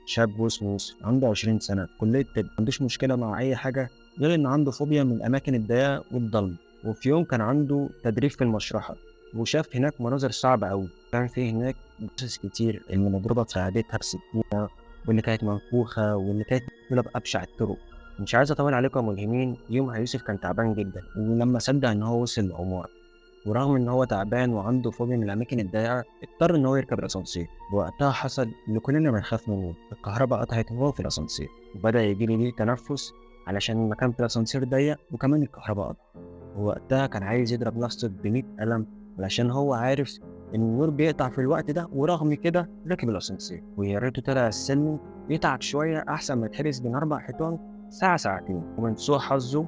شاب اسمه يوسف، عنده 20 سنة، كلية طب، ما عندوش مشكلة مع أي حاجة غير إن عنده فوبيا من الأماكن الضيقة والضلمة. وفي يوم كان عنده تدريب في المشرحة، وشاف هناك مناظر صعبة أوي. كان في هناك جثث كتير، اللي مضروبة في رقبتها بسكينة، واللي كانت منفوخة، واللي كانت مقتولة بأبشع الطرق. مش عايز أطول عليكم يا ملهمين، يومها يوسف كان تعبان جدا، ولما صدق إن هو وصل لعمارة، ورغم إن هو تعبان وعنده فوبيا من الأماكن الضيقة، اضطر إن هو يركب الأسانسير. وقتها حصل اللي كلنا بنخاف منه، الكهرباء قطعت وهو في الأسانسير، وبدأ يجيله ضيق تنفس علشان المكان في الأسانسير ضيق وكمان الكهرباء قطعت. ووقتها كان عايز يضرب نفسه ب100 قلم علشان هو عارف إن النور بيقطع في الوقت ده، ورغم كده ركب الأسانسير، ويا ريته طلع السلم يتعب شوية أحسن ما يتحبس بين 4 حيطان ساعة ساعتين. ومن سوء حظه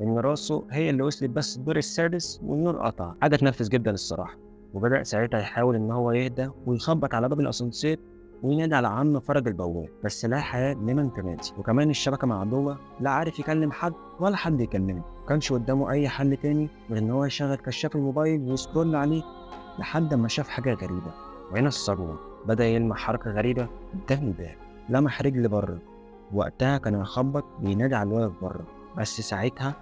إن راسه هي اللي وصلت بس الدور السادس والنور قطع. حاجة تنفس جدا الصراحة. وبدأ ساعتها يحاول إن هو يهدى ويخبط على باب الأسانسير وينادي على عم فرج البواب، بس لا حياة لمن تنادي، وكمان الشبكة معدومة، لا عارف يكلم حد ولا حد يكلمه. مكانش قدامه أي حل تاني غير إن هو يشغل كشاف الموبايل ويسكرول عليه لحد ما شاف حاجة غريبة. وهنا الصدمة، بدأ يلمح حركة غريبة قدام الباب، لمح رجل بره. وقتها كان يخبط وينادي على اللي واقف بره، بس ساعتها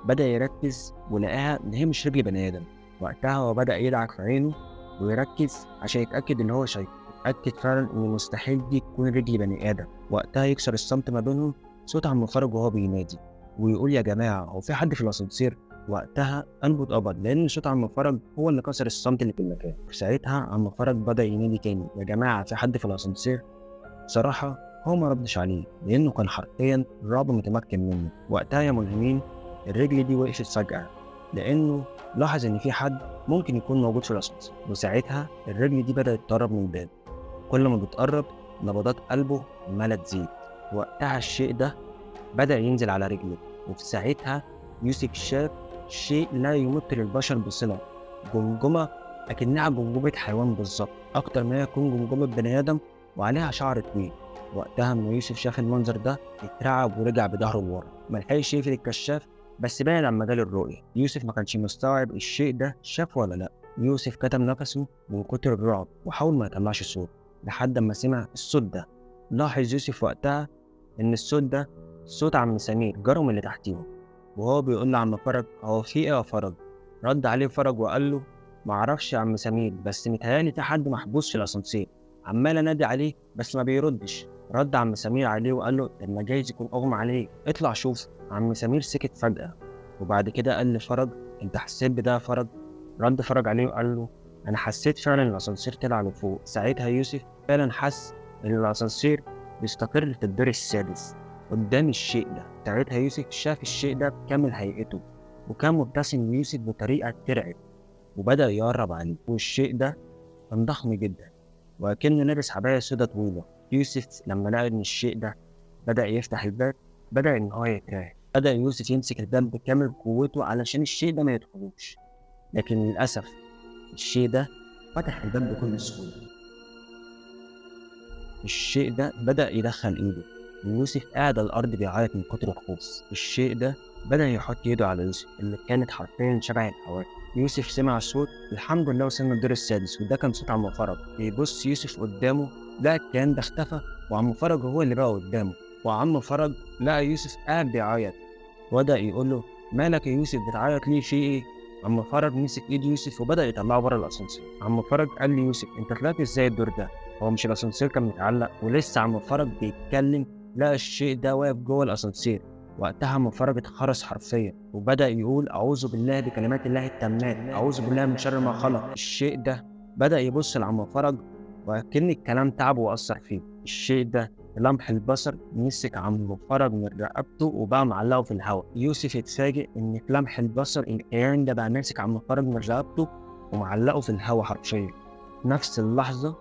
بدأ يركز ولقاها إن هي مش رجل بني آدم. وقتها هو بدأ يدعك في عينه ويركز عشان يتأكد إن هو شايفه، اتأكد فعلا إن مستحيل دي تكون رجل بني آدم. وقتها يكسر الصمت ما بينهم صوت عم فرج وهو بينادي ويقول يا جماعة هو في حد في الأسانسير؟ وقتها قلبه اتقبض لأن صوت عم فرج هو اللي كسر الصمت اللي في المكان. وساعتها عم فرج بدأ ينادي تاني يا جماعة في حد في الأسانسير؟ صراحة هو ما ردش عليه لأنه كان حرفيا الرعب متمكن منه. وقتها يا ملهمين الرجل دي وقفت فجأة لأنه لاحظ إن في حد ممكن يكون موجود في الأسانسير. وساعتها الرجل دي بدأت تقرب من الباب، كل ما بتقرب نبضات قلبه عمالة تزيد. وقتها الشيء ده بدأ ينزل على رجله، وفي ساعتها يوسف شاف شيء لا يمت للبشر بصلة، جمجمة أكنها جمجمة حيوان بالظبط، أكتر ما يكون جمجمة بني آدم وعليها شعر طويل. وقتها لما يوسف شاف المنظر ده اترعب ورجع بظهره لورا، ملحقش يقفل الكشاف بس بعد عن مجال الرؤية. يوسف ما كانش مستوعب الشيء ده شاف ولا لأ. يوسف كتم نفسه من كتر الرعب وحاول ما يطلعش صوت لحد ما سمع الصوت ده. لاحظ يوسف وقتها إن الصوت ده صوت عم سمير جارهم اللي تحتيهم، وهو بيقول لعم فرج هو في إيه يا فرج؟ رد عليه فرج وقال له معرفش يا عم سمير، بس متهيألي في حد محبوس في الأسانسير، عمال أنادي عليه بس ما بيردش. رد عم سمير عليه وقال له طب ما جايز يكون أغمى عليه، اطلع شوف. عم سمير سكت فجأة، وبعد كده قال لفرج أنت حسيت بده يا فرج؟ رد فرج عليه وقال له أنا حسيت فعلا إن الأسانسير طلع لفوق. ساعتها يوسف فعلا حس إن الأسانسير بيستقر في الدور السادس قدام الشيء ده. ساعتها يوسف شاف الشيء ده بكامل هيئته، وكان مبتسم ليوسف بطريقة ترعب، وبدأ يقرب عليه. والشيء ده كان ضخم جدا وكأنه لابس عباية سودا طويلة. يوسف لما لقى إن الشيء ده بدأ يفتح الباب بدأ إن هو يترعب. بدأ يوسف يمسك الباب بكامل قوته علشان الشيء ده ما يدخلوش، لكن للأسف الشيء ده فتح الباب بكل سهولة. الشيء ده بدأ يدخل إيده، ويوسف قاعد على الأرض بيعيط من كتر الخوف. الشيء ده بدأ يحط إيده على يوسف اللي كانت حرفيا شبه الحواجز. يوسف سمع صوت الحمد لله وصلنا الدور السادس، وده كان صوت عم فرج. بيبص يوسف قدامه لقى الكيان ده اختفى، وعم فرج هو اللي بقى قدامه. وعم فرج لقى يوسف قاعد بيعيط، وبدأ يقول له مالك يا يوسف بتعيط ليه في ايه؟ عم فرج مسك ايد يوسف وبدأ يطلعه بره الاسانسير. عم فرج قال ليوسف انت طلعت ازاي الدور ده؟ هو مش الاسانسير كان متعلق؟ ولسه عم فرج بيتكلم لقى الشيء ده واقف جوه الاسانسير. وقتها عم فرج اتخرس حرفيا وبدأ يقول اعوذ بالله بكلمات الله التامات، اعوذ بالله من شر ما خلق. الشيء ده بدأ يبص لعم فرج وكأن الكلام تعبه وأثر فيه. الشيء ده لمح البصر مسك عم فرج من رقبته وبقى معلقه في الهواء. يوسف اتفاجئ ان في لمح البصر الكيان ده بقى ماسك عم فرج من رقبته ومعلقه في الهواء حرفيا. نفس اللحظة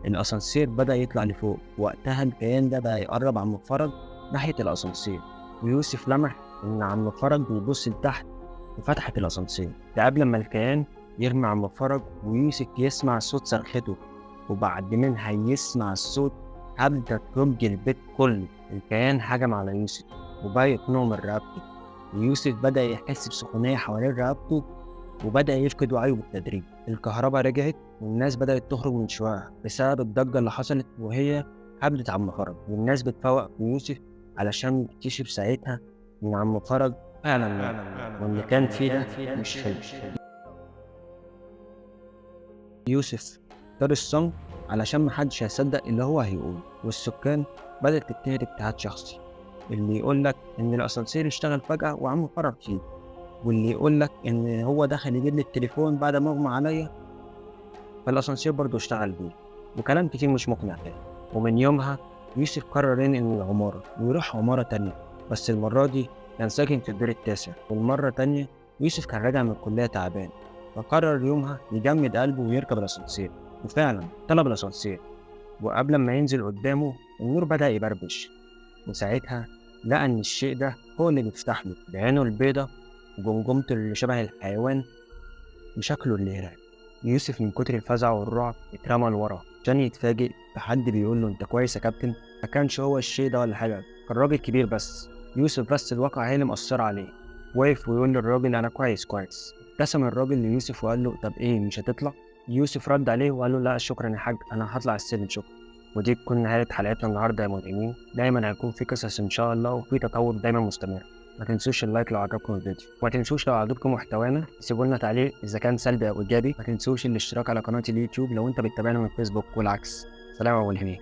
الأسانسير بدأ يطلع لفوق. وقتها الكيان ده بقى يقرب عم فرج ناحية الأسانسير، ويوسف لمح إن عم فرج بيبص لتحت وفتحت الأسانسير. ده قبل ما الكيان يرمي عم فرج ويوسف يسمع صوت صرخته، وبعد منها يسمع الصوت هبدأ ترج البيت كله. الكيان هجم على يوسف وبقى يخنقه من رقبته، ويوسف بدأ يحس بسخونية حوالين رقبته وبدأ يفقد وعيه بالتدريج. الكهرباء رجعت والناس بدأت تخرج من شققها بسبب الضجة اللي حصلت، وهي حبلة عم فرج، والناس بتفوق في يوسف علشان يكتشف ساعتها إن عم فرج فعلا مات، وإن كان فيه ده مش حلو. يوسف اختار الصمت علشان محدش هيصدق اللي هو هيقوله، والسكان بدأت تجتهد اجتهاد شخصي، اللي يقولك إن الأسانسير اشتغل فجأة وعم فرج فيه، واللي يقولك إن هو دخل يجيب لي التليفون بعد ما أغمى عليا فالأسانسير برضه اشتغل بيه، وكلام كتير مش مقنع تاني. ومن يومها يوسف قرر ينقل من العمارة ويروح عمارة تانية، بس المرة دي كان ساكن في الدور التاسع. والمرة تانية يوسف كان راجع من الكلية تعبان، فقرر يومها يجمد قلبه ويركب الأسانسير، وفعلا طلب الأسانسير، وقبل ما ينزل قدامه النور بدأ يبربش، وساعتها لقى إن الشيء ده هو اللي بيفتح له بعينه البيضة وجمجمته اللي شبه الحيوان وشكله اللي يرعب. يوسف من كتر الفزع والرعب اترمى لورا عشان يتفاجئ بحد بيقول له انت كويس يا كابتن. ما كانش هو الشيء ده ولا حاجة، كان راجل كبير بس. يوسف بس الواقع هي اللي مأثرة عليه، وقف ويقول للراجل انا كويس كويس. ابتسم الراجل ليوسف وقال له طب ايه مش هتطلع؟ يوسف رد عليه وقال له لا شكرا يا حاج، انا هطلع السلم شكرا. ودي تكون نهاية حلقتنا النهارده يا ملهمين. دايما هيكون في قصص ان شاء الله، وفي تطور دايما مستمر. ما تنسوش ال like لو عجبكم الفيديو، وما تنسوش لو عجبكم محتوانا سيبوا لنا تعليق اذا كان سلبي او ايجابي. ما تنسوش الاشتراك على قناة اليوتيوب لو انت بتتابعنا من فيسبوك والعكس. سلام يا ملهمين.